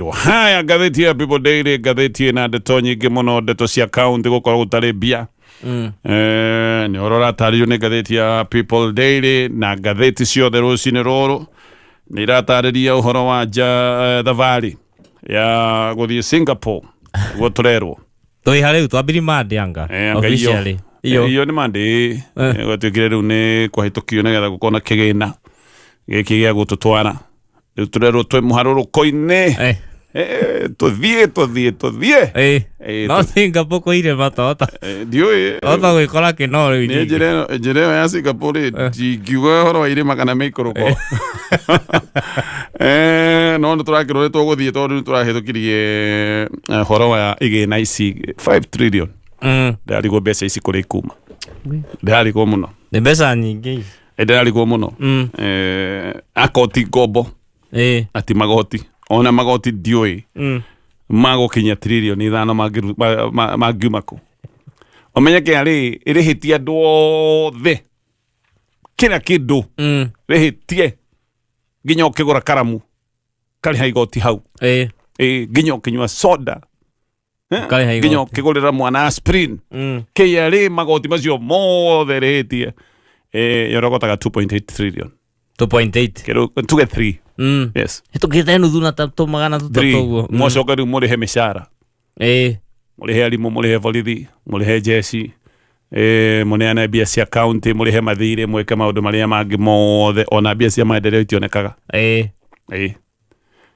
Haya, ngathĩti ya People Daily, ngathĩti ĩna ndeto nyingĩ mũno, ndeto cia kaunti gũkorwo gũtarĩ mbia. Nĩ ũhoro ũratarĩrio nĩ ngathĩti ya People Daily na ngathĩti ciothe rũcinĩ rũrũ nĩ iratarĩria ũhoro wa nja thabarĩ ya gũthiĩ Singapore guo tũrerwo. Twĩ harĩu twambiri mande anga. Anga iyo. Officially. Iyo. Iyo nĩ mande gwatuĩkire rĩu nĩ kwahĩtũkio nĩgetha gũkorwo na kĩgĩna gĩkĩ gĩa gũtũtwara. Rĩu tũrerwo twĩ mũharũrũko-inĩ. Tũthiĩ tũthiĩ tũthiĩ. No Singapore kwĩ irĩma tota. Ndiũĩ. Tota gwĩkora kĩno rĩu Niĩ nyingĩ. njĩra ĩyo ya Singapore rĩ, ndingiuga ũhoro wa irĩma kana mĩikũrũko. No nĩ tũrakĩrwo nĩ tũgũthiĩ tondũ nĩ tũrahĩtũkirie ũhoro wa igĩna ici 5 trillion. Ndĩrarigwo mbeca ici kũrĩa ikuma. Ndĩrarigwo mũno. Nĩ mbeca nyingĩ ici. Ndĩrarigwo mũno. Akoti ngombo ati magoti ona magoti ndiũĩ magũkinya 5 trillion mangiuma kũ. Ũmenye KRA ĩrĩhĩtie andũ othe kĩra kĩndũ rĩhĩtie nginya ũkĩgũra karamu karĩha igoti hau. Nginya ũkĩnyua soda. Ũkarĩha Nginya igoti. ũkĩgũrĩra mwana aspirin. KRA magoti macio mothe rĩhĩtie yorogotaga 2.8 trillion. 2.8. Kĩrũ tuge 3. Yes. Tũkĩte nuthu na tũ magana tũtatũ 3 ũguo. Mwacoka rĩu mũrĩhe mĩcara, mũrĩhe arimũ, mũrĩhe borithi, mũrĩhe jeshi, mũneane mbia cia county, mũrĩhe mathirĩ, mwĩke maũndũ marĩa mangĩ mothe, ona mbia cia maendeleo itionekaga.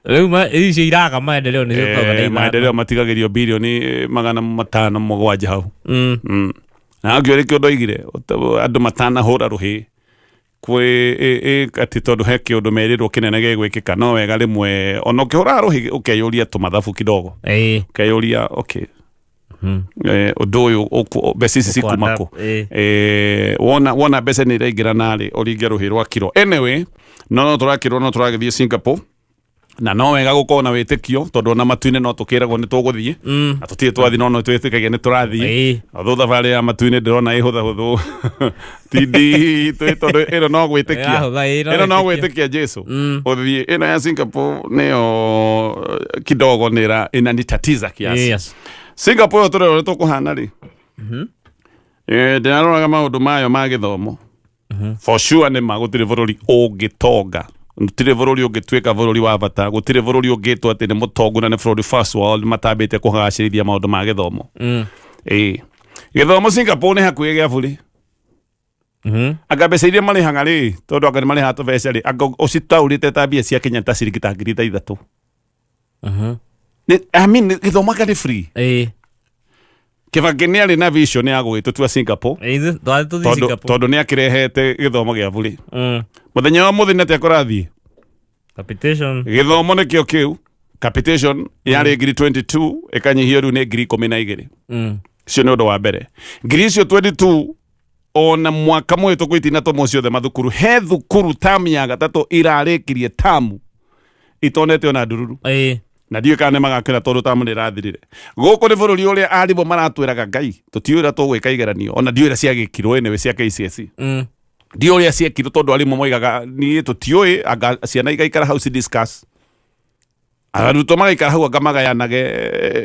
Rĩu icio iraga maendeleo nĩcio tũtoga na ithano. Maendeleo matigagĩrio bilioni 507 hau. Na angĩ ũrĩkĩ ndoigire andũ matanahũra rũhĩ kwĩ atĩ tondũ he kĩũndũ merĩrwo kĩnene gĩgwĩkĩka, no wega rĩmwe ona ũkĩhũra rũhĩ ũkeyũria tũmathabu kidogo, ũkeyũria okay, ũndũ ũyũ mbeca ici cikuma kũ? Wona mbeca nĩ iraingĩra narĩ ũringe rũhĩ rwa kiro. Anyway, no tũrakĩrwo no tũragĩthiĩ Singapore na no wega gũkorwo na wĩtĩkio tondũ ona matu-inĩ no tũkĩragwo nĩ tũgũthiĩ na tũtirĩ twathiĩ, no no twĩtĩkagia nĩ tũrathiĩ. Although thabarĩ ya matu-inĩ ndĩrona ĩhũthahũthũ ti nditũ tondũ ĩno no gwĩtĩkia. Ĩrahũtha, no ĩno no gwĩtĩkia. Gwĩtĩkia Jesu ũthiĩ. Ĩno ya Singapore nĩyo kidogo nĩ inanitatiza kiasi. Singapore ĩyo tũrerwo nĩ tũkũhana rĩ, ndĩraroraga maũndũ mayo ma gĩthomo. For sure nĩ ma gũtirĩ bũrũri ũngĩtonga, gũtirĩ bũrũri ũngĩtuĩka bũrũri wa bata, gũtirĩ bũrũri ũngĩtwo atĩ nĩ mũtongu na nĩ bũrũri first world matambĩte kũgacĩrithia maũndũ ma gĩthomo. Gĩthomo Singapore nĩ hakuhĩ gĩa bũrĩ. Anga mbeca iria marĩhaga rĩ, tondũ anga nĩ marĩhaga tũbeca rĩ, anga ũcitaũrĩte ta mbia cia Kenya ta ciringi ta 3,000. I mean, gĩthomo anga nĩ free. Kĩbakĩ nĩ arĩ na vision ya gũgĩtũtua Singapore. Twathiĩ tũthiĩ tondũ Singapore. Tondũ nĩ akĩrehete gĩthomo gĩa bũrĩ. Mũthenya wa mũthĩ nĩ atĩa kũrathiĩ? Capitation. Gĩthomo nĩkĩo kĩu capitation yarĩ 22,000 ĩkanyihio rĩu nĩ 12,000. Ũcio nĩ ũndũ wa mbere. Ngiri icio 22 ona mwaka mũhĩtũku itinatũmwo ciothe mathukuru. He thukuru tamu ya gatatũ irarĩkirie tamu itonete ona ndururu. Na ndiũĩ kana nĩ magakĩra tondũ tamu nĩ ĩrathirire. Gũkũ nĩ bũrũri ũrĩa arimũ maratwĩraga Ngai tũtiũĩ ũrĩa tũgwĩka igeranio, ona ndiũĩ ũrĩa ciagĩkirwo anyway cia KCSE. Ndiũĩ ũrĩa ciekirwo tondũ arimũ moigaga niĩ tũtiũĩ, anga ciana igaikara hau ci discuss, arutwo magaikara hau anga magayanage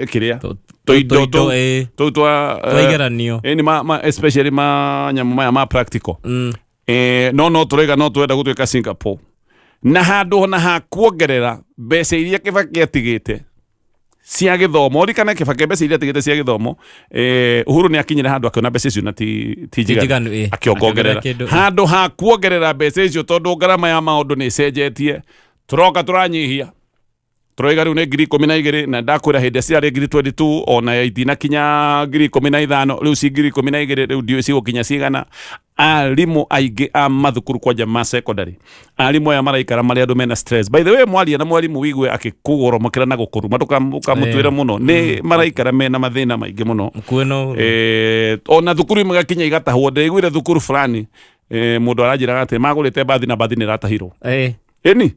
kĩrĩa tũindo tũindo, tũu tũu twa twa igeranio. Ĩni especially ma nyamũ maya ma practical. No tũraiga no twenda gũtuĩka Singapore na handũ ona ha kuongerera mbeca iria Kĩbakĩ atigĩte cia gĩthomo. Ũririkane Kĩbakĩ mbeca iria atigĩte cia gĩthomo, Uhuru nĩ akinyire handũ akĩona mbeca icio na ti njiganu. Njiganu, akĩongongerera. Akĩongerera kĩndũ. Handũ ha kuongerera mbeca icio tondũ ngarama ya maũndũ nĩ ĩcenjetie, tũroka tũranyihia, tũroiga rĩu nĩ 12,000 na ndakwĩra hĩndĩ ciarĩ 22,000 ona itinakinya 15,000, rĩu ci 12,000. Rĩu ndiũĩ cigũkinya cigana. Arimũ aingĩ a mathukuru kwanja ma secondary, arimũ aya maraikara marĩ andũ mena stress. By the way, mwaria na mwarimũ wigue akĩkũgoromokera na gũkũruma, ndũkamũtuĩre mũno. Nĩ maraikara mena mathĩna maingĩ mũno. Mkuwe no Ona thukuru imwe gakinya igatahwo. Ndĩraiguire thukuru fulani, mũndũ aranjĩraga atĩ magũrĩte mbathi na mbathi nĩ ĩratahirwo. Ĩni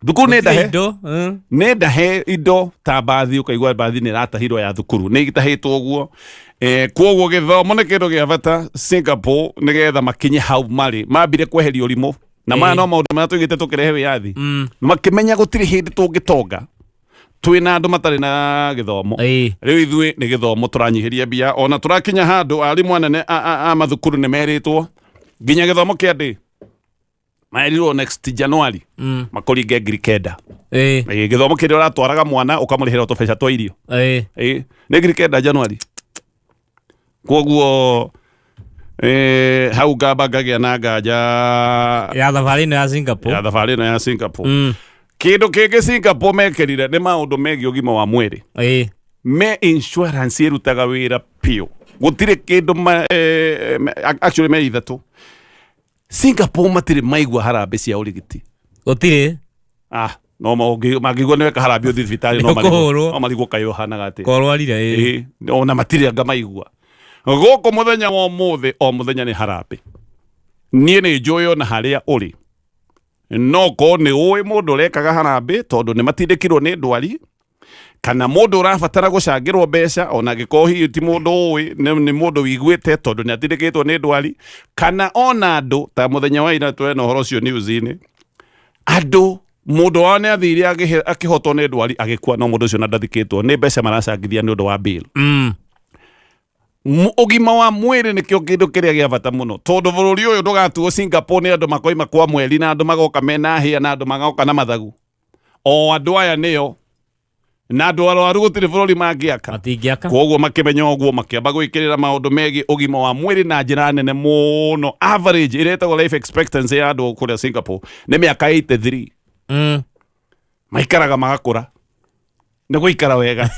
thukuru nĩ ndahe. Indo. Nĩ ndahe indo ta mbathi, ũkaigua mbathi nĩ ĩratahirwo ya thukuru, nĩ itahĩtwo ũguo. Kwoguo gĩthomo nĩ kĩndũ gĩa bata. Singapore nĩgetha makinye hau marĩ mambire kweheria ũrimũ na maya no maũndũ marĩa tũigĩte tũkĩrehe wĩyathi. Makĩmenya gũtirĩ hĩndĩ tũngĩtonga. Twĩna andũ matarĩ na gĩthomo. Rĩu ithuĩ nĩ gĩthomo tũranyihĩria mbia, ona tũrakinya handũ arimũ anene a mathukuru nĩ merĩtwo nginya gĩthomo kĩa ndĩ merirwo next January makũringe 9,000. Gĩthomo kĩrĩa ũratwaraga mwana ũkamũrĩhĩra tũbeca twa irio. Nĩ 9,000 January. Koguo hau ngamba ngagĩa na nganja ya thabarĩ ĩno ya Singapore. Ya thabarĩ ĩno ya Singapore. Kĩndũ kĩngĩ Singapore mekĩrire nĩ maũndũ megiĩ ũgima wa mwĩrĩ. Me insurance ĩrutaga wĩra biũ, gũtirĩ kĩndũ actually me ithatũ. Singapore matirĩ maigua harambĩ cia ũrigiti. Gũtirĩ. Ah, no mangĩigua nĩ weka harambĩ ũthiĩ thibitarĩ, no Nĩ ũkũhũrwo. No marigwo kaĩ ũhanaga atĩa. Korwarire ĩ. Ĩĩ, ona matirĩ anga maigua. Gũkũ mũthenya wa ũmũthĩ, o mũthenya nĩ harambĩ. Niĩ nĩ njũĩ ona harĩa ũrĩ, no korwo nĩ ũĩ mũndũ ũrekaga harambĩ tondũ nĩ matindĩkirwo nĩ ndwari, kana mũndũ ũrabatara gũcangĩrwo mbeca, ona angĩkorwo hihi ti mũndũ ũĩ, nĩ mũndũ wiguĩte tondũ nĩ atindĩkĩtwo nĩ ndwari, kana ona andũ ta mũthenya wa ira twena ũhoro ũcio news-inĩ, andũ mũndũ wao nĩ athire akĩhotwo nĩ ndwari agĩkua, no mũndũ ũcio na ndathikĩtwo, nĩ mbeca maracangithia nĩ ũndũ wa bill. Ũgima wa mwĩrĩ nĩkĩo kĩndũ kĩrĩa gĩa bata mũno, tondũ bũrũri ũyũ ndũgatuo Singapore nĩ andũ makoima kwa mweri, na andũ magoka mena hĩa, na andũ magoka na mathagu, o andũ aya nĩo na andũ arwaru gũtirĩ bũrũri mangĩaka. Matingĩaka. Koguo makĩmenya ũguo, makĩamba gwĩkĩrĩra maũndũ megiĩ ũgima wa mwĩrĩ na njĩra nene mũno. Average ĩrĩa ĩtagwo life expectancy ya andũ kũrĩa Singapore nĩ mĩaka 83. Maikaraga magakũra nĩ gũikara wega.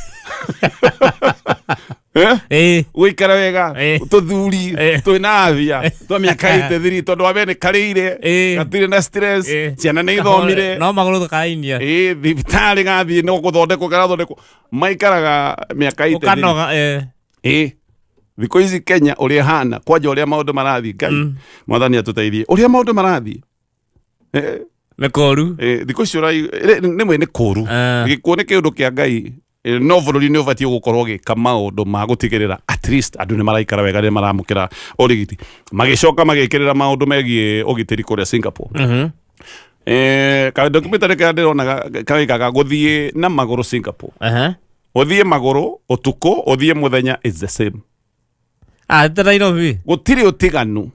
Eh? Gũikara wega. Tũthuri twĩna afya twa mĩaka 83, tondũ wa mbere nĩ karĩire, gatirĩ na stress, ciana nĩ ithomire. No magũrũ tũkarainia. Ĩ, thibitarĩ gathiĩ no gũthondekwo karathondekwo, maikaraga mĩaka 83. Ũkanoga. Ĩ, thikũ ici Kenya ũrĩa hana kwanja, ũrĩa maũndũ marathiĩ, Ngai Mwathani atũteithie, ũrĩa maũndũ marathiĩ. Nĩ koru. Thikũ ici rĩmwe nĩ kũru. Gĩkuũ nĩ kĩũndũ kĩa Ngai. No bũrũri nĩ ũbatiĩ gũkorwo ũgĩka maũndũ ma gũtigĩrĩra at least andũ nĩ maraikara wega rĩrĩa maramũkĩra ũrigiti. Magĩcoka magĩkĩrĩra maũndũ megiĩ ũgitĩri kũrĩa Singapore. Ka documentary karĩa ndĩronaga karĩkaga gũthiĩ na magũrũ Singapore, ũthiĩ magũrũ ũtukũ, ũthiĩ mũthenya, it's the same. Ah, ta Nairobi. Gũtirĩ ũtiganu.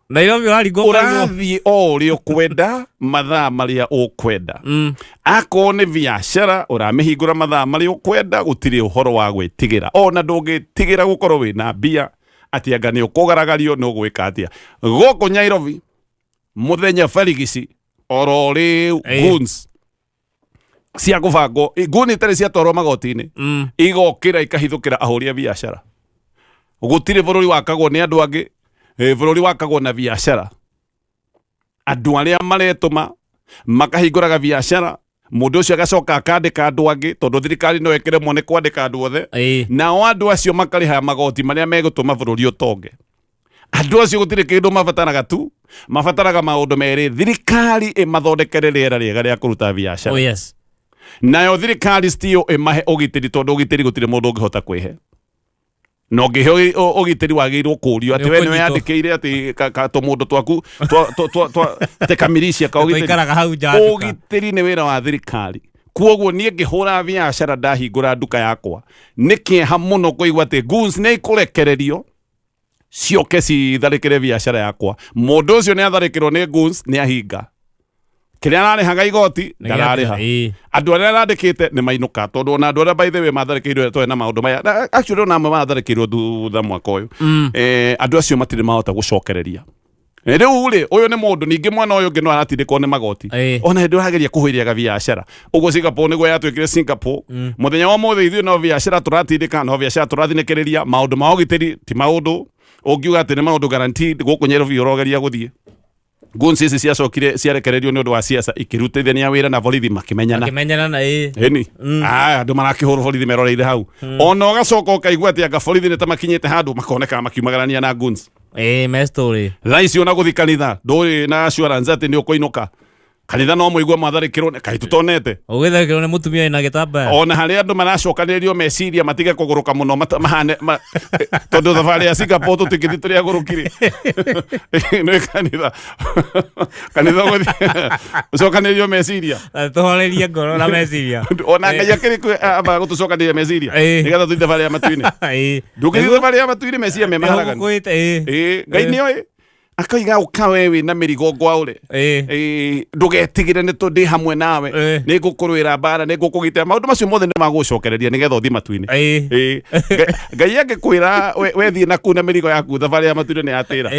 Nairobi ũraringwo ũkaigwo. Ũrathiĩ o ũrĩa ũkwenda, mathaa marĩa ũkwenda. Akorwo nĩ biacara ũramĩhingũra mathaa marĩa ũkwenda, gũtirĩ ũhoro wa gwĩtigĩra, ona ndũngĩtigĩra gũkorwo wĩna mbia atĩ anga nĩ ũkũgaragario, nĩ ũgwĩka atĩa. Gũkũ Nairobi mũthenya barigici oro rĩu, goons cia kũbangwo, nguni itarĩ ciatwarwo magoti-inĩ, igokĩra ikahithũkĩra ahũri a biacara. Gũtirĩ bũrũri wakagwo nĩ andũ angĩ. Bũrũri wakagwo na biacara, andũ arĩa maretũma makahingũraga biacara, mũndũ ũcio agacoka akandĩka andũ angĩ, tondũ thirikari no ĩkĩremwo nĩ kwandĩka andũ othe. Nao andũ acio makarĩha magoti marĩa megũtũma bũrũri ũtonge. Andũ acio gũtirĩ kĩndũ mabataraga tu, mabataraga maũndũ merĩ: thirikari ĩmathondekere rĩera rĩega rĩa kũruta biacara, nayo thirikari still ĩmahe ũgitĩri, tondũ ũgitĩri gũtirĩ mũndũ ũngĩhota kwĩhe, na ũngĩhe ũgitĩri wagĩrĩirwo kũũrio atĩ we nĩwe Nĩ ũkũnyitwo. yandĩkĩire atĩ tũmũndũ twaku twa tekamiricia ka ũgitĩri. Tũikaraga hau nja wa nduka. Ũgitĩri nĩ wĩra wa thirikari. Kuoguo niĩ ngĩhũra biacara, ndahingũra nduka yakwa, nĩ kĩeha mũno kũigua atĩ goons nĩ ikũrekererio cioke citharĩkĩre biacara yakwa. Mũndũ ũcio nĩ atharĩkĩrwo nĩ goons, nĩ ahinga kĩrĩa ararĩhaga igoti, ndararĩha. Andũ arĩa arandĩkĩte nĩ mainũka, tondũ ona andũ arĩa, by the way, matharĩkĩirwo twarĩ na maũndũ maya actually ona amwe matharĩkĩirwo thutha mwaka ũyũ. Andũ acio matirĩ mahota gũcokereria. Rĩu rĩ, ũyũ nĩ mũndũ ningĩ mwena ũyũ ũngĩ no aratindĩkwo nĩ magoti, ona hĩndĩ ũrageria kũhũithia biacara ũguo. Singapore nĩguo yatuĩkire Singapore. Mũthenya wa ũmũthĩ ithuĩ no biacara tũratindĩka, no biacara tũrathinĩkĩrĩria. Maũndũ ma ũgitĩri ti maũndũ ũngiuga atĩ nĩ maũndũ guaranteed. Gũkũ Nairobi ũrogeria gũthiĩ, guns ici ciacokire ciarekererio nĩ ũndũ wa siasa, ikĩrutithania wĩra na borithi, makĩmenyana. Makĩmenyana na Ĩni andũ marakĩhũrwo borithi meroreire hau. Ona ũgacoka ũkaigua atĩ anga borithi nĩ ta makinyĩte handũ makoneka makiumagarania na guns. Me story. Thaa ici ona gũthi kanitha ndũrĩ na assurance atĩ nĩ ũkũinũka. Kanitha no mũigue mwatharĩkĩrwo kaĩ tũtonete. Ũgĩtharĩkĩrwo nĩ mũtumia wĩna gĩtambaya. Ona harĩa andũ maracokanĩrĩrio meciria matige kũgũrũka mũno mahane tondũ thabarĩ ya Singapore tũtingĩthiĩ tũrĩ agũrũki rĩ. Nĩ kanitha kanitha ũgũthiĩ ũcokanĩrĩrio meciria. Tũhorerie ngoro na meciria. Ona Ngai akĩrĩ kũ ambaga gũtũcokanĩrĩria meciria nĩgetha tũthiĩ thabarĩ ya matu-inĩ. Ndũngĩthiĩ thabarĩ ya matu-inĩ meciria me maharaganu. Ngai nĩoĩ akoiga ũka we wĩna mĩrigo ngwaũre. Ĩĩ, ndũgetigĩre nĩ tondũ ndĩ hamwe nawe. Nĩ ngũkũrũĩra mbara, nĩ ngũkũgitĩra. Maũndũ macio mothe nĩ magũcokereria nĩgetha ũthiĩ matu-inĩ. Ĩĩ. Ngai angĩkwĩra wethiĩ na kuu na mĩrigo yaku thabarĩ ya matu-inĩ nĩ yatĩra.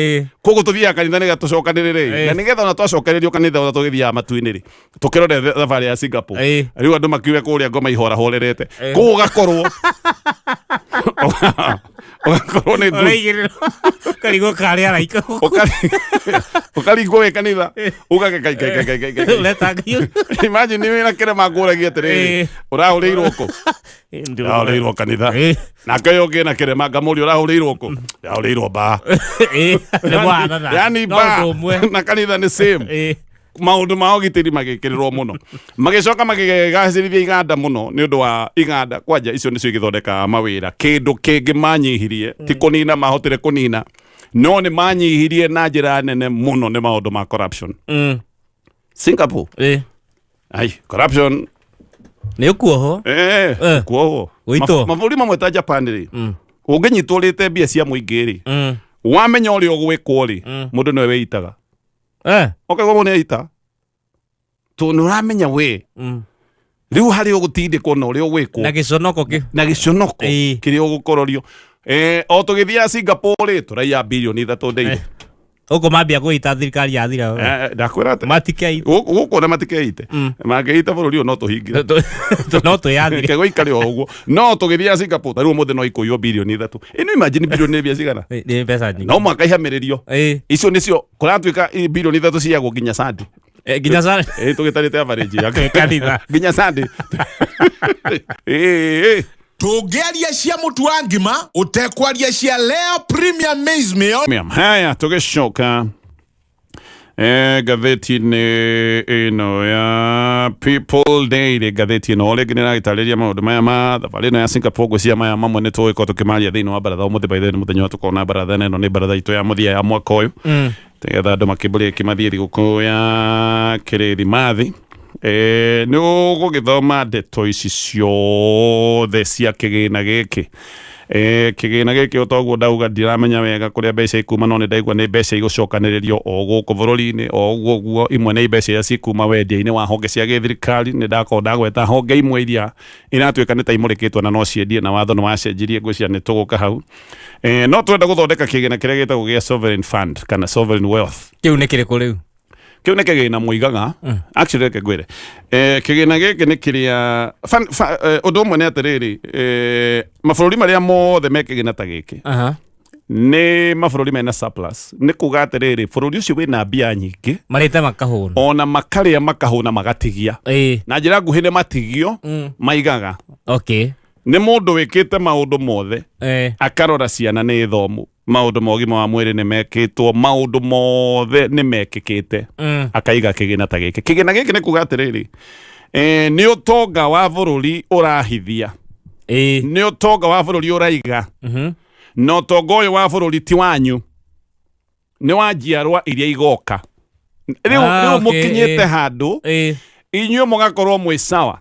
Koguo tũthiaga kanitha nĩgetha tũcokanĩrĩre. Na nĩgetha ona twacokererio kanitha ona tũgĩthiaga matu-inĩ rĩ, tũkĩrore thabarĩ ya Singapore. Rĩu andũ makiuge kũrĩa ngoma ihorahorerete. Kũu ũgakorwo ũgakorwo nĩ ngui. Ũraigĩrĩrwo karigwo karĩ araika. Ũkaringwo wĩ kanitha ugage kai kai kai kai kai kai. Ũreta Ngai. Imagine wĩna kĩrema ngũragia atĩrĩrĩ, ũrahũrĩirwo kũ? Ndĩrahũrĩirwo kanitha. Nake ũyũ ũngĩ na kĩrema ngamũria ũrahũrĩirwo kũ? Ndĩrahũrĩirwo mbaa. Nĩ mwanana. Yani No mbaa ũndũ ũmwe. na kanitha nĩ same. Maũndũ ma ũgitĩri magĩkĩrĩrwo mũno, magĩcoka magĩgacĩrithia iganda mũno nĩ ũndũ wa iganda kwanja icio nĩcio igĩthondekaga mawĩra. Kĩndũ kĩngĩ manyihirie ti kũnina mahotire kũnina, no nĩ manyihirie na njĩra nene mũno nĩ maũndũ ma corruption. Singapore, ai, corruption. Nĩ ũkuohwo. Kuohwo. Gũitwo. Mabũrũri mamwe ta Japan rĩ, ũngĩnyitwo ũrĩte mbia cia mũingĩ rĩ, wamenya ũrĩa ũgwĩkwo rĩ, mũndũ nĩwe wĩitaga. Ũkaigua mũndũ nĩeita tondũ nĩ ũramenya we rĩu harĩa ũgũtindĩkwo na ũrĩa ũgwĩkwo. Na gĩconoko kĩ. Na gĩconoko kĩrĩa ũgũkororio. O tũgĩthiaga Singapore rĩ, tũraiya 3 bilioni ndĩire. Gũkũ mambia kũita thirikari yathira. Ndakwĩra atĩ Matikeita. Gũkũ ona matikeite, mangĩita bũrũri ũyũ no tũhingire. No twĩyathire. Reke gũikare o ũguo. No tũgĩthiaga Singapore ta rĩu ũmũthĩ no ikũiywo 3 bilioni. Ĩno imagine bilioni nĩ mbia cigana? Nĩ mbeca nyingĩ. No mũhaka ihamĩrĩrio. Icio nĩcio kũratuĩka 3 bilioni ciyagwo nginya Sunday. Nginya sa Tũgĩtarĩte average ya Kanitha. Nginya Sunday. Ĩĩ. Tũngĩaria cia mũtu wa ngima ũtekwaria cia Leo Premium Maize Meal. Premium. Haya, tũgĩcoka ngathĩti-inĩ ĩno ya People Daily, ngathĩti ĩno o rĩngĩ nĩ ĩragĩtarĩria maũndũ maya ma thabarĩ ĩno ya Singapore. Ngwĩciria maya mamwe nĩ tũgũgĩkorwo tũkĩmaria thĩinĩ wa baratha ũmũthĩ. By the way, nĩ mũthenya ũrĩa tũkorwo na baratha, na ĩno nĩ baratha itũ ya mũthia ya mwaka ũyũ, nĩgetha andũ makĩmbũrĩki mathiĩ thigũkũ ya kĩrĩthimathi. Nĩ ũgũgĩthoma ndeto ici ciothe cia kĩgĩna gĩkĩ. Kĩgĩna gĩkĩ o toguo ndauga, ndiramenya wega kũrĩa mbeca ikuma, no nĩ ndaigua nĩ mbeca igũcokanĩrĩrio o gũkũ bũrũri-inĩ o ũguo ũguo. Imwe nĩ mbeca iria cikuma wendia-inĩ wa honge cia gĩthirikari. Nĩ ndakorwo ndagweta honge imwe iria iratuĩka nĩ ta imũrĩkĩtwo na no ciendie, na watho nĩ wacenjirie. Ngwĩciria nĩ tũgũka hau. No twenda gũthondeka kĩgĩna kĩrĩa gĩtagwo gĩa sovereign fund kana sovereign wealth. Kĩu nĩ kĩrĩkũ rĩu? Kĩu nĩ kĩgĩna mũigaga. Actually, reke ngwĩre, kĩgĩna gĩkĩ nĩ kĩrĩa ũndũ ũmwe nĩ atĩrĩrĩ, mabũrũri marĩa mothe me kĩgĩna ta gĩkĩ nĩ mabũrũri mena surplus. Nĩ kuga atĩrĩrĩ, bũrũri ũcio wĩna mbia nyingĩ. Marĩte makahũna. Ona makarĩa makahũna magatigia. Na njĩra nguhĩ nĩ matigio maigaga. Nĩ mũndũ wĩkĩte maũndũ mothe, akarora ciana nĩ thomu, maũndũ ma ũgima wa mwĩrĩ nĩ mekĩtwo, maũndũ mothe nĩ mekĩkĩte, akaiga kĩgĩna ta gĩkĩ. Kĩgĩna gĩkĩ nĩ kuga atĩrĩrĩ, nĩ ũtonga wa bũrũri ũrahithia, nĩ ũtonga wa bũrũri ũraiga, na ũtonga ũyũ wa bũrũri ti wanyu, nĩ wa njiarwa iria igoka rĩu. Rĩu mũkinyĩte handũ inyuĩ mũgakorwo mwĩ sawa.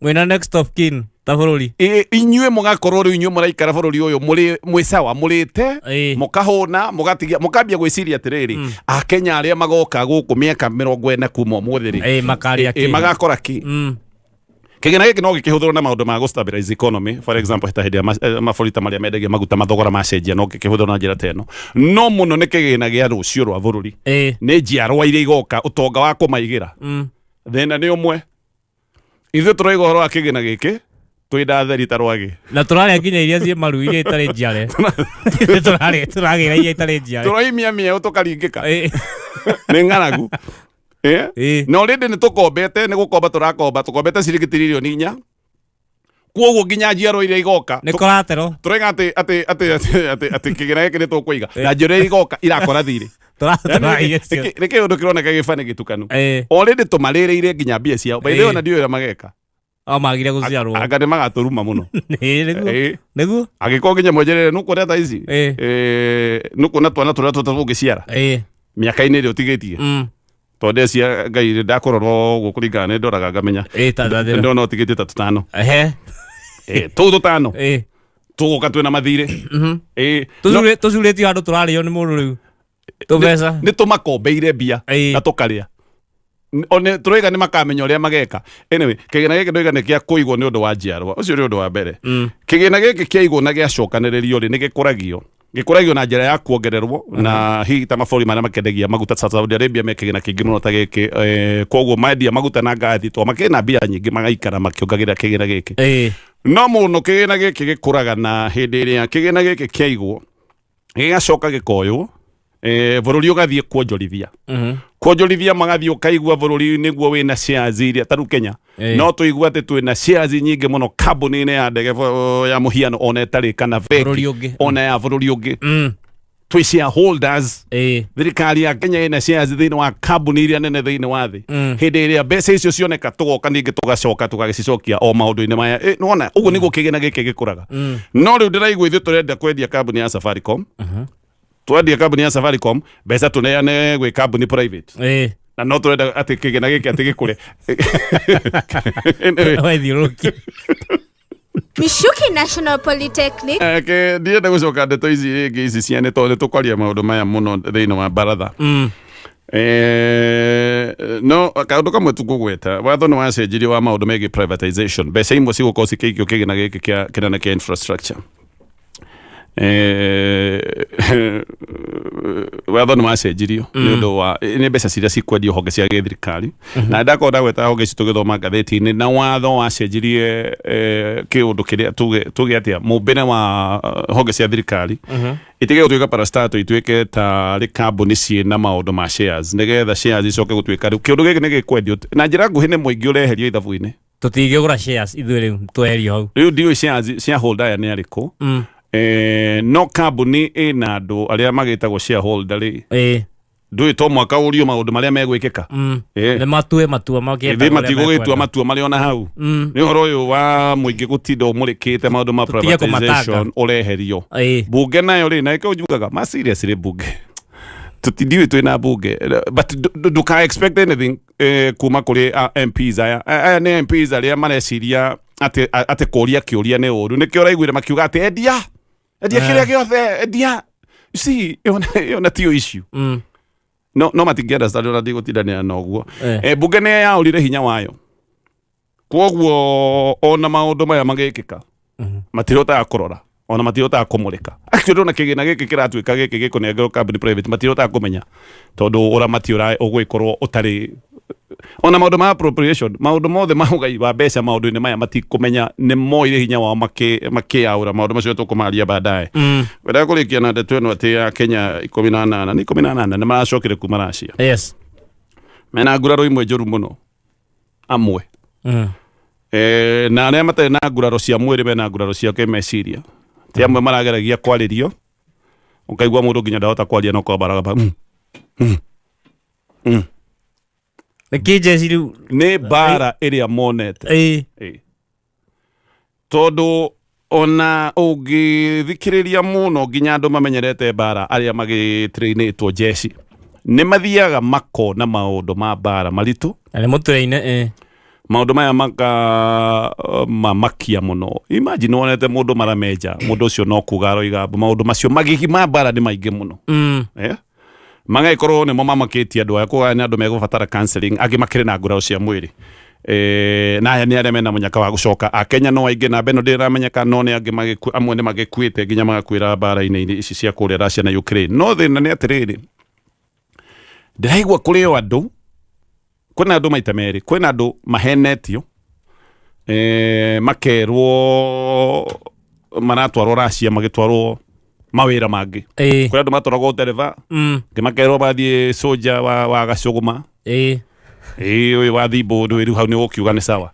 Mwĩna next of kin ta bũrũri. Inyuĩ mũgakorwo rĩu inyuĩ mũraikara bũrũri ũyũ mũrĩ mwĩ sawa, mũrĩte mũkahũna, mũgatigia, mũkambia gwĩciria atĩrĩrĩ, akenya arĩa magoka gũkũ mĩaka 40 kuma ũmũthĩ rĩ, Makarĩa kĩ? Magakora kĩ? Kĩgĩna gĩkĩ no gĩkĩhũthĩrwo na maũndũ ma gũ-stabilize economy, for example ta hĩndĩ ĩrĩa mabũrũri ta marĩa mendagia maguta mathogora macenjia, no gĩkĩhũthĩrwo na njĩra ta ĩno. No mũno nĩ kĩgĩna gĩa rũciũ rwa bũrũri, nĩ njiarwa iria igoka, ũtonga wa kũmaigĩra. Thĩna nĩ ũmwe, ithuĩ tũraiga ũhoro wa kĩgĩna gĩkĩ twĩ ndatheri ta rwagĩ. Na tũrarĩa nginya iria ciĩ maru, iria itarĩ njiare. Tũrarĩa, tũragĩra iria itarĩ njiare. Tũraimia mĩeũ tũkaringĩka nĩ ng'aragu. Na already nĩ tũkombete, nĩ gũkomba tũrakomba, tũkombete ciringi 4 tiririoni, koguo nginya njiarwa iria igoka Nĩ collateral. Tũraiga atĩ kĩgĩna gĩkĩ nĩ tũkũiga na njiarwa iria igoka irakora thirĩ. Tũraiye cio. Nĩ kĩũndũ kĩroneka gĩbani gĩtukanu. Ĩĩ. Already tũmarĩrĩire nginya mbia ciao. By the way, Ĩĩ. ona ndiũĩ ũrĩa mageka. O magire gũciarwo. Anga nĩ magatũruma mũno. Ĩĩ, nĩguo. Ĩĩ. Nĩguo. Angĩkorwo nginya mwejerere nũkuona tha ici. Ĩĩ. Nũkuona twana tũrĩa tũtatũ ũngĩciara Ĩĩ. mĩaka-inĩ ĩrĩa ũtigĩtie. Tondũ ndecia Ngai ndakũrora ũguo kũringana nĩ ndoraga ngamenya. Ĩĩ, ta ta. Ndona ũtigĩtie ta tũtano. Ehe. Ĩĩ, tũu tũtano Ĩĩ. tũgũka twĩna mathirĩ. Ĩĩ. Tũcurĩtio handũ tũrarĩo nĩ mũndũ rĩu. Tũbeca. Nĩ tũmakombeire mbia Ĩĩ. na tũkarĩa. One tũroiga nĩ makamenya ũrĩa mageka. Anyway, kĩgĩna gĩkĩ ndoiga nĩ kĩa kũigwo nĩ ũndũ wa njiarwa. Ũcio nĩ ũndũ wa mbere. Kĩgĩna gĩkĩ kĩaigwo na gĩacokanĩrĩrio rĩ, nĩ gĩkũragio. Gĩkũragio na njĩra ya kuongererwo na hihi ta mabũrũri marĩa makendagia maguta ta Saudi Arabia me kĩgĩna kĩingĩ mũno ta gĩkĩ. Koguo mendia maguta na ngathi to makĩrĩ na mbia nyingĩ magaikara makĩongagĩrĩra kĩgĩna gĩkĩ. No mũno kĩgĩna gĩkĩ gĩkũraga na hĩndĩ ĩrĩa kĩgĩna gĩkĩ kĩaigwo gĩgacoka gĩkoywo, bũrũri ũgathiĩ kuonjorithia. Kuonjorithia magathiĩ ũkaigua bũrũri nĩguo wĩna shares iria ta rĩu Kenya. No tũigue atĩ twĩna shares nyingĩ mũno kambuni-inĩ ya ndege ya mũhiano ona ĩtarĩ kana bengi Bũrũri ũngĩ. ona ya bũrũri ũngĩ. Twĩ shareholders. Thirikari ya Kenya ĩna shares thĩinĩ wa kambuni iria nene thĩinĩ wa thĩ. Hĩndĩ ĩrĩa mbeca icio cioneka tũgoka ningĩ tũgacoka tũgagĩcicokia o maũndũ-inĩ maya. Nĩwona ũguo nĩguo kĩgĩna gĩkĩ gĩkũraga. No rĩu ndĩraigua ithuĩ tũrenda kwendia kambuni ya Safaricom. Twendia kambuni ya Safaricom mbeca tũneane gwĩ kambuni private. Na no tũrenda atĩ kĩgĩna gĩkĩ atĩ gĩkũre. Anyway. Wethiũrũrũkia. Michuki National Polytechnic. Ndienda gũcoka ndeto ici rĩngĩ ici cia nĩ tondũ nĩ tũkwaria maũndũ maya mũno thĩinĩ wa baratha. No kaũndũ kamwe tu ngũgweta, watho nĩ wacenjirio wa maũndũ megiĩ privatization. Mbeca imwe cigũkorwo cikĩikio kĩgĩna gĩkĩ kĩa kĩnene kĩa infrastructure. Watho nĩ wacenjirio nĩ ũndũ wa nĩ mbeca ciria cikwendio honge cia gĩthirikari. Na ndakorwo ndagweta honge ici tũgĩthoma ngathĩti-inĩ, na watho wacenjirie kĩũndũ kĩrĩa tuge atĩa mũmbĩre wa honge cia thirikari itige gũtuĩka parastato ituĩke tarĩ kambuni ciĩna maũndũ ma shares, nĩgetha shares icoke gũtuĩka rĩu kĩũndũ gĩkĩ nĩ gĩkwendio na njĩra nguhĩ nĩ mũingĩ ũreherio ithabu-inĩ. Tũtingĩgũra shares ithuĩ rĩu tweherio hau. Rĩu ndiũĩ shares shareholder aya nĩ arĩkũ. No kambuni ĩna andũ arĩa magĩtagwo shareholder rĩ, ndũĩ to mwaka ũrio maũndũ marĩa megwĩkĩka. Nĩ matue matua makĩenda Ithuĩ ũrĩa matigũgĩtua mekwenda. matua marĩ ona hau. Nĩ ũhoro ũyũ wa mũingĩ gũtinda ũmũrĩkĩte maũndũ ma Tũtige kũmatanga. privatization ũreherio. Bunge nayo rĩ, na ĩkĩo njugaga ma serious rĩ bunge. Tũtindiũĩ twĩna bunge but ndũka expect anything kuma kũrĩ MPs aya. Aya nĩ MPs arĩa mareciria atĩ kũria kĩũria nĩ ũru. Nĩkĩo ũraiguire makiuga atĩ endia, endia kĩrĩa gĩothe, endia. You see, ĩyo na tiyo issue. No, no matingĩ understand ona ndigũtindanĩra na ũguo. Bunge nĩ yaũrire hinya wayo. Kwoguo ona maũndũ maya magĩkĩka, matirotaga kũrora ona matirotaga kũmũrĩka. Actually ona kĩgĩna gĩkĩ kĩratuĩka gĩkĩ gĩkũnengerwo kambuni private matirotaga kũmenya tondũ ũramati ũgwĩkorwo ũtarĩ ona maũndũ ma appropriation, maũndũ mothe ma ũgai wa mbeca maũndũ-inĩ maya matikũmenya nĩ moire hinya wao makĩyaũra maũndũ macio tũkũmaria baadaye. Wendaga kũrĩkia na ndeto ĩno atĩ ya Kenya 18 nĩ 18 nĩ maracokire kuma Russia. Mena nguraro imwe njũru mũno amwe. Na arĩa matarĩ na nguraro cia mwĩrĩ mena nguraro cia kĩmeciria. Ti amwe marageragia kwarĩrio ũkaigua mũndũ nginya ndahota kwaria no kwamba aragamba, Nĩkĩ njeci rĩu? Nĩ mbara ĩrĩa monete. Tondũ ona ũngĩthikĩrĩria mũno nginya andũ mamenyerete mbara arĩa magĩtrainĩtwo jeshi nĩ mathiaga makona maũndũ ma mbara maritũ. Na nĩ mũtũraine, Maũndũ maya maka mamakia mũno. Imagine wonete mũndũ maramenja, mũndũ ũcio no kuga aroiga maũndũ macio magigi ma mbara nĩ maingĩ mũno. Magagĩkorwo nĩmo mamakĩtie andũ aya, koguo nĩ andũ megũbatara counseling, angĩ makĩrĩ na nguraro cia mwĩrĩ. Na aya nĩ arĩa mena mũnyaka wa gũcoka. Akenya no aingĩ, namba ĩno ndĩramenyeka, no nĩ angĩ amwe nĩ magĩkuĩte nginya magakuĩra mbara-inĩ ici cia kũrĩa Russia na Ukraine. No thĩna nĩ atĩrĩrĩ, ndĩraigua kũrĩ o andũ, kwĩna andũ maita merĩ, kwĩna andũ mahenetio, makerwo maratwarwo Russia magĩtwarwo mawĩra mangĩ. Kwĩna andũ matwaragwo ndereba, angĩ makerwo mathiĩ soja wa gacũgũma. Ĩĩ, ũyũ wa thimbo ũndũ rĩu hau nĩ ũkiuga nĩ sawa.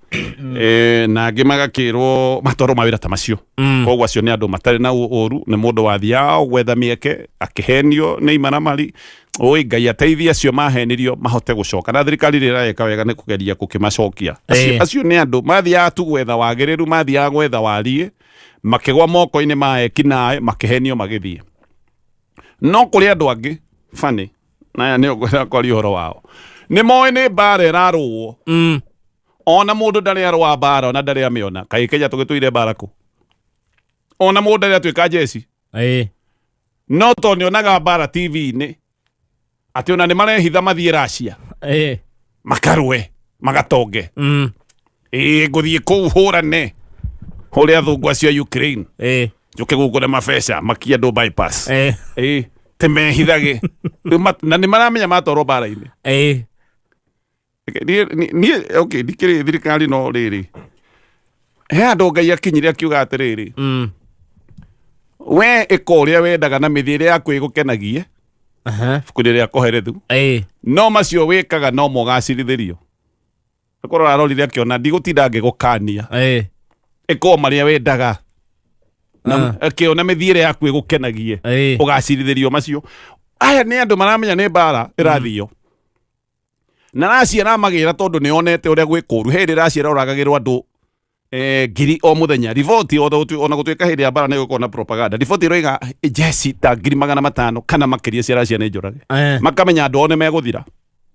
Na angĩ magakĩrwo matwarwo mawĩra ta macio. Koguo acio nĩ andũ matarĩ na ũru, nĩ mũndũ wathiaga gwetha mĩeke akĩhenio nĩ imaramari. Ũĩ Ngai ateithie acio mahenirio mahote gũcoka, na thirikari rĩrĩa ĩreka wega nĩ kũgeria gũkĩmacokia. Acio nĩ andũ mathiaga tu gwetha wagĩrĩru, mathiaga gwetha wariĩ, makĩgwa moko-inĩ ma ekinaĩ, makĩhenio magĩthiĩ. No kũrĩ andũ angĩ bani na aya nĩo ngwenda kwaria ũhoro wao, nĩ moĩ nĩ mbara ĩrarũo. Ona mũndũ ndarĩ arũa mbara, ona ndarĩ amĩona. Kaĩ Kenya tũgĩtũire mbara kũ? Ona mũndũ ndarĩ atuĩka njeci. No tondũ nĩonaga mbara TV-inĩ, atĩ ona nĩ marehitha mathiĩ Russia. Makarũe, magatonge. Ĩĩ, ngũthiĩ kũu hũrane hũre athũngũ acio a Ukraine. Njũke gũkũ na mabeca makie andũ bypass. Ĩĩ, te mehithage. Rĩu na nĩ maramenya matwarwo mbara-inĩ. Niĩ, okay, ndikĩrĩ thirikari no rĩrĩ, he andũ Ngai akinyire akiuga atĩrĩrĩ, we ĩka ũrĩa wendaga na mĩthiĩre yaku ĩgũkenagie. Ibuku-inĩ rĩa Kohelethu. No macio wĩkaga no mogacĩrithĩrio. Nĩkũrora arorire akĩona ndigũtinda ngĩgũkania. Ĩka o marĩa wendaga na akĩona mĩthiĩre yaku ĩgũkenagie, ũgacirithĩrio macio. Aya nĩ andũ maramenya nĩ mbara ĩrathio, na racia ramagĩra tondũ nĩ onete ũrĩa gwĩ kũru. Hĩndĩ racia ĩroragagĩrwo andũ ngiri o mũthenya. Riboti ona gũtuĩka hĩndĩ ya mbara nĩ gũkorwo na propaganda, riboti ĩroiga jeci ta 500,000 kana makĩria cia Racia nĩ njũrage. Makamenya andũ ao nĩ megũthira.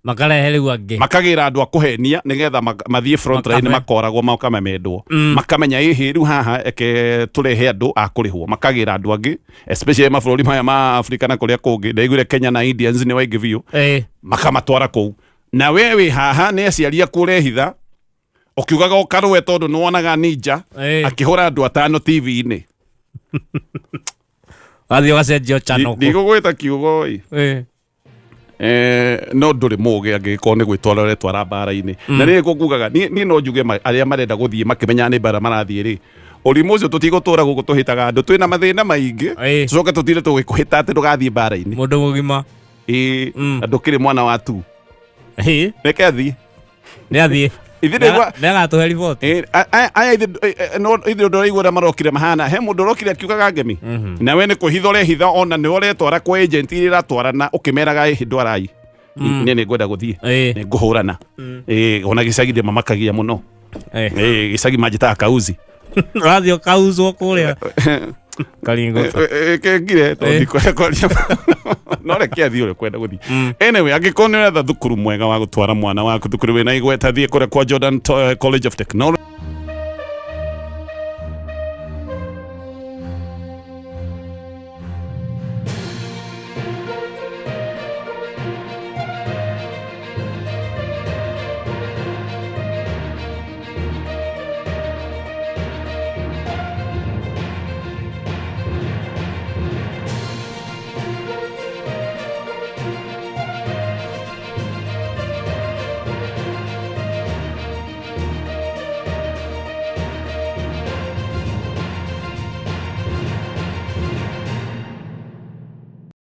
Makarehe rĩu angĩ. Makagĩra andũ a kũhenia nĩgetha mathiĩ front line. Makabe. Makoragwo makamemendwo. Makamenya ĩhĩ rĩu haha eke tũrehe andũ a kũrĩhwo, makagĩra andũ angĩ, especially mabũrũri maya ma Afrika na kũrĩa kũngĩ. Ndaiguire Kenya na Indians nĩ waingĩ biũ. Makamatwara kũu, na we wĩ haha nĩ aciari aku ũrehitha ũkiugaga ũkarũe tondũ nĩ wonaga ninja akĩhũra andũ atano TV-inĩ. Wathiĩ ũgacenjio channel. Ndigũgwĩta kiugo ĩ. No ndũrĩ mũgĩ angĩgĩkorwo nĩ gwĩtwara ũretwara mbara-inĩ. Na nĩ ngugaga niĩ no njuge arĩa marenda gũthiĩ makĩmenyaga nĩ mbara marathiĩ rĩ, ũrimũ ũcio tũtigũtũra gũkũ tũhĩtaga andũ twĩna mathĩna maingĩ. Tũcoke tũtinde tũgĩkũhĩta atĩ ndũgathiĩ mbara-inĩ. Mũndũ mũgima. Ĩĩ, na ndũkĩrĩ mwana wa tu. Reke athiĩ. Nĩ athiĩ. Ithuĩ ndĩgwa Nĩ agatũhe riboti. Ĩĩ, aya ithuĩ no ithuĩ ndũraigua ũrĩa marokire mahana. He mũndũ ũrokire akiugaga ngemi, na we nĩ kwĩhitha ũrehitha, ona nĩ ũretwara kwa agent iria iratwarana ũkĩmeraga ĩhĩ ndwarai, niĩ nĩ ngwenda gũthiĩ, nĩ ngũhũrana. Ĩĩ, ona gĩcagi ndĩ mamakagia mũno. Ĩĩ, gĩcagi manjĩtaga kauzi. Ũrathiĩ ũkauzwo kũrĩa karingũta. Kengire tondũ ndikwenda kwaria, no reke athiĩ ũrĩa kwenda gũthiĩ. Anyway, angĩkorwo nĩ ũretha thukuru mwega wa gũtwara mwana waku, thukuru wĩna igweta, thiĩ kũrĩa kwa Jordan College of Technology.